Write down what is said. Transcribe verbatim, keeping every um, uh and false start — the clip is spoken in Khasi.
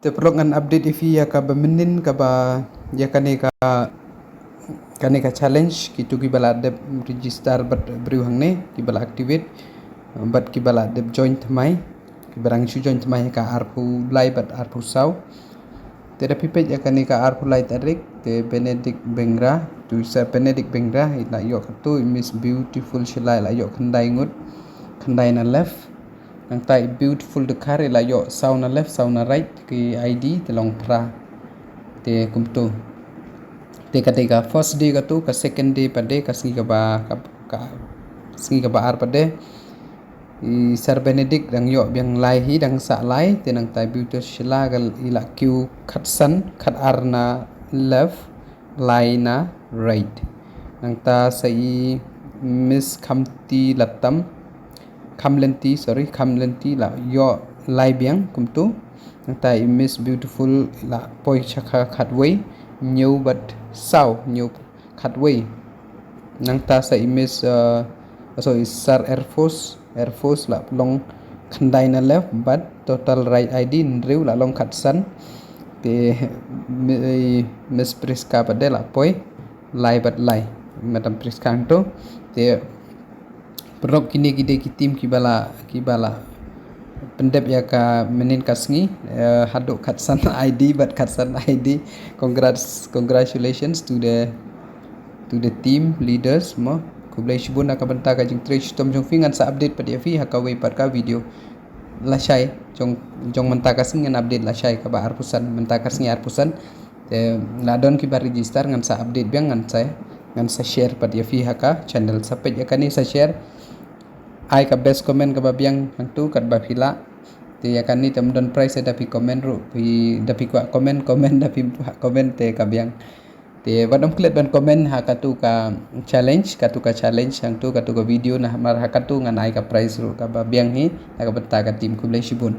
Te paralok, ngan update ïa phi ïa kaba mynnin, kaba ïa kane ka, kane ka challenge, kito kiba la dep register bad briew hangne, kiba la activate, bad kiba la dep join thymmai, kiba dang shu join thymmai ha ka arphew lai bad arphew saw. Te da phi peit ïa kane ka arphew lai tarik, te Benedict Bengra, tu i Sir Benedict Bengra, i la ïoh katu i Miss Beautiful Shylla, i la ïoh khyndai ngut, khyndai na left. Nangta i Beautiful Dkhar i la ïoh saw na left, saw na right, ki I D te long phra. Te kumtu. Te ka dei ka first day katu, ka second day pat de, ka sngi kaba, ka, ka sngi kaba ar pat de, i Sir Benedict dang ïoh biang lai hi, dang sah lai, te nangta i Beautiful Shylla ka i la kiew khatsan, khatar na left, lai na right. Nangta sa i Miss Khamti Latam, Khamlenti, sorry, Khamlenti la ïoh lai biang kumtu. Nangta i Miss Beautiful la poi sha ka khatwei, hynñiew bad saw, hynñiew khatwei. Nangta sa i Miss, uh, sorry, Sir Airforce, Airforce la long khyndai na left, bad total right I D hynriew, la long khatsan. Te mi-, Miss Priska pat de la poi lai bad lai, Madam Priska hangtu. Te paralok, kine ki dei ki team kiba la, kiba la pyndep ïa ka mynnin ka sngi, eh, haduh khatsan I D bad khatsan I D. Congrats, congratulations to the, to the team leaders mo. Khublei shibun na ka bynta ka jingtrei shitom jong phi. Ngan sa update pat ïa phi ha kawei pat ka video lashai, jong, jong mynta ka sngi ngan update lashai, kaba arphew san, mynta ka sngi arphew san. Te la don kiba register, ngan sa update biang, ngan sa, ngan sa share pat ïa phi ha ka channel. Sa peit ïa kane, sa share. Ai ka best comment kaba biang hangtu katba phi lah. Te ïa kane te ym don prize, da phi comment ruh, phi, da phi kwah comment, comment, da phi kwah comment te ka biang. Te wat ym klet ban comment ha katu ka challenge, katu ka challenge hangtu, katu ka video, namar ha katu ngan ai ka prize ruh kaba biang hi na ka bynta ka team. Khublei shibun.